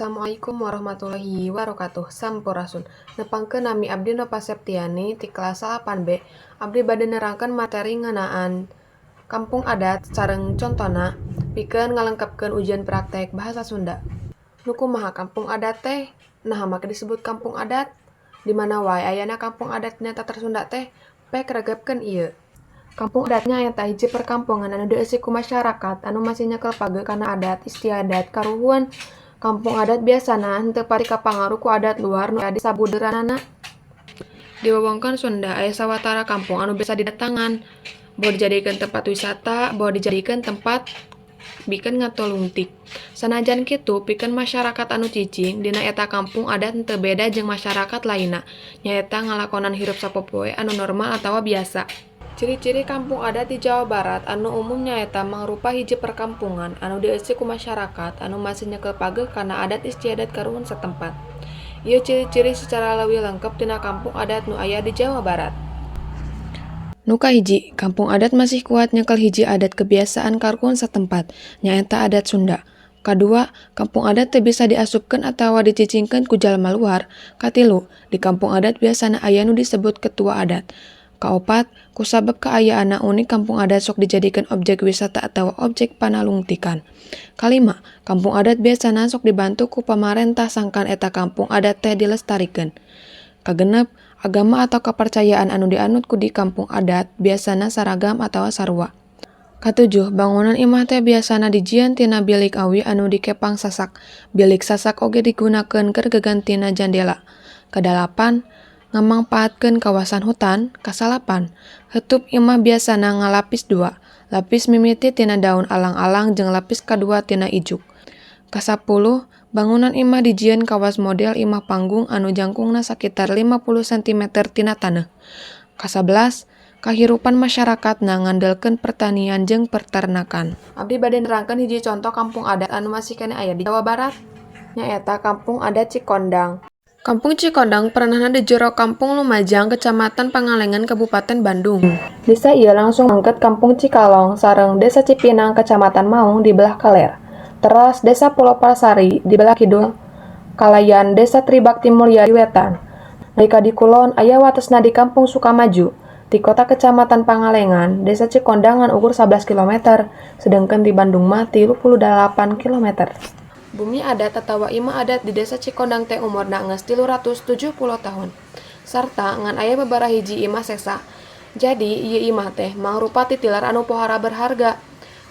Assalamualaikum warahmatullahi wabarakatuh. Sampurasun. Nepangkeun, nami abdi Nova Septiani ti kelas 8B. Abdi bade nerangkeun materi ngeunaan kampung adat sareng contona pikeun ngalengkepkeun ujian praktek bahasa Sunda. Nu kumaha kampung adat teh? Naha make disebut kampung adat? Di mana wae ayana kampung adat dina Tatar Sunda teh? Pek regepkeun ieu. Kampung adat nyaeta hiji perkampungan anu dieusi ku masyarakat anu masih nyekel pageh kana adat istiadat karuhun. Kampung adat biasana henteu pati kapangaruh ku adat luar nu aya di sabudeureunana. Di wewengkon Sunda aya sawatara kampung anu bisa didatangan, boh dijadikeun tempat wisata, boh dijadikeun tempat pikeun ngatolungtik. Sanajan kitu, pikeun masyarakat anu cicing dina eta kampung adat henteu beda jeung masyarakat lainna, nyaeta ngalakonan hirup sapopoe anu normal atawa biasa. Ciri-ciri kampung adat di Jawa Barat anu umum nyaeta mangrupa hiji perkampungan anu dieusi ku masyarakat anu masih nyekel pageh kana adat istiadat karuhun satempat. Ieu ciri-ciri sacara leuwih lengkep tina kampung adat nu aya di Jawa Barat. Nu kahiji, kampung adat masih kuat nyekel hiji adat kebiasaan karuhun satempat, nyaeta adat Sunda. Kadua, kampung adat teu bisa diasupkeun atawa dicicingkeun ku jalma luar. Katilu, di kampung adat biasana aya nu disebut ketua adat. Kaopat, kusabab kaayaanna unik, kampung adat sok dijadikeun objek wisata atawa objek panalungtikan. Kalima, kampung adat biasana sok dibantu ku pamarentah sangkan eta kampung adat teh dilestarikeun. Kagenep, agama atau kapercayaan anu dianut ku di kampung adat biasana saragam atawa sarua. Katujuh, bangunan imah teh biasana dijieun tina bilik awi anu dikepang sasak. Bilik sasak oge digunakeun keur gagantina jandela. Kadalapan, ngamangpaatkeun kawasan hutan. Kasalapan, heutup imah biasana ngalapis dua, lapis mimiti tina daun alang-alang jeung lapis kadua tina ijuk. Kasapuluh, bangunan imah dijieun kawas model imah panggung anu jangkungna sakitar 50 cm tina taneuh. Kasabelas, kahirupan masyarakatna ngandelkeun pertanian jeung peternakan. Abdi bade nerangkeun hiji conto kampung adat anu masih keneh aya di Jawa Barat, nyaeta Kampung Adat Cikondang. Kampung Cikondang perenahna di jero Kampung Lumajang, Kecamatan Pangalengan, Kabupaten Bandung. Desa ieu langsung angket Kampung Cikalong sareng Desa Cipinang, Kecamatan Maung, di belah kaler. Teras Desa Poloparsari di belah kidul kalayan Desa Tribakti Mulya di wetan. Nalika di kulon aya watesna di Kampung Sukamaju. Ti kota Kecamatan Pangalengan, Desa Cikondang ngan ukur 11 km, sedengkeun ti Bandung mah 38 km. Bumi adat atawa imah adat di Desa Cikondang teh umurna geus 370 tahun. Sarta ngan aya babaraha hiji imah sesa. Jadi ieu imah teh mangrupa titilar anu pohara berharga.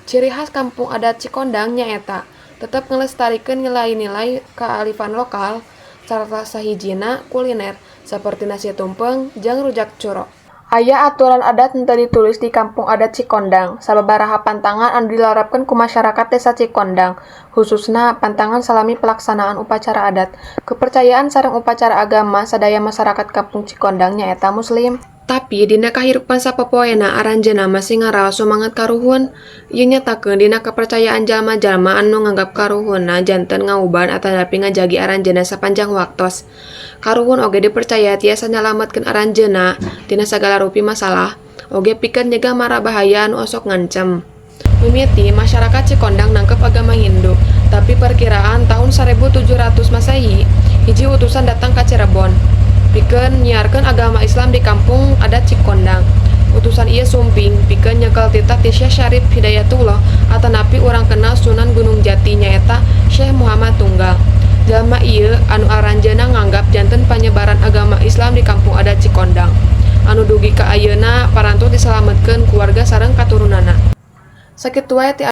Ciri khas Kampung Adat Cikondang nyaeta tetep ngalestarikeun nilai-nilai kearifan lokal, salah sahijina kuliner saperti nasi tumpeng jeung rujak curo. Aya aturan adat henteu ditulis di Kampung Adat Cikondang, sababaraha pantangan anu dilarapkeun ku masyarakat Desa Cikondang, khususna pantangan salami pelaksanaan upacara adat. Kepercayaan sareng upacara agama sadaya masyarakat Kampung Cikondang nyaeta Muslim. Tapi dina kahirupan sapopoena aranjeunna masih ngaraos sumanget karuhun. Ieu nyatakeun dina kapercayaan jalma-jalma anu nganggap karuhunna janten ngauban atanapi ngajagi aranjeunna sapanjang waktos. Karuhun oge dipercaya tiasa nyalametkeun aranjeunna tina sagala rupi masalah, oge pikeun nyegah marabahaya anu osok ngancem. Mimiti masyarakat Cikondang nangkep agama Hindu, tapi perkiraan tahun 1700 Masehi, hiji utusan datang ka Cirebon pikeun nyiarkeun agama Islam di Kampung Adat Cikondang. Utusan ieu sumping pikeun nyekel titah ti Syekh Syarif Hidayatullah atanapi urang kenal Sunan Gunung Jati, nyaeta Syekh Muhammad Tunggal. Jalma ieu anu aranjeunna nganggap janten panyebaran agama Islam di Kampung Adat Cikondang anu dugi ka ayeuna parantos disalametkeun ku warga sareng katurunanna. Sakitu wae ti.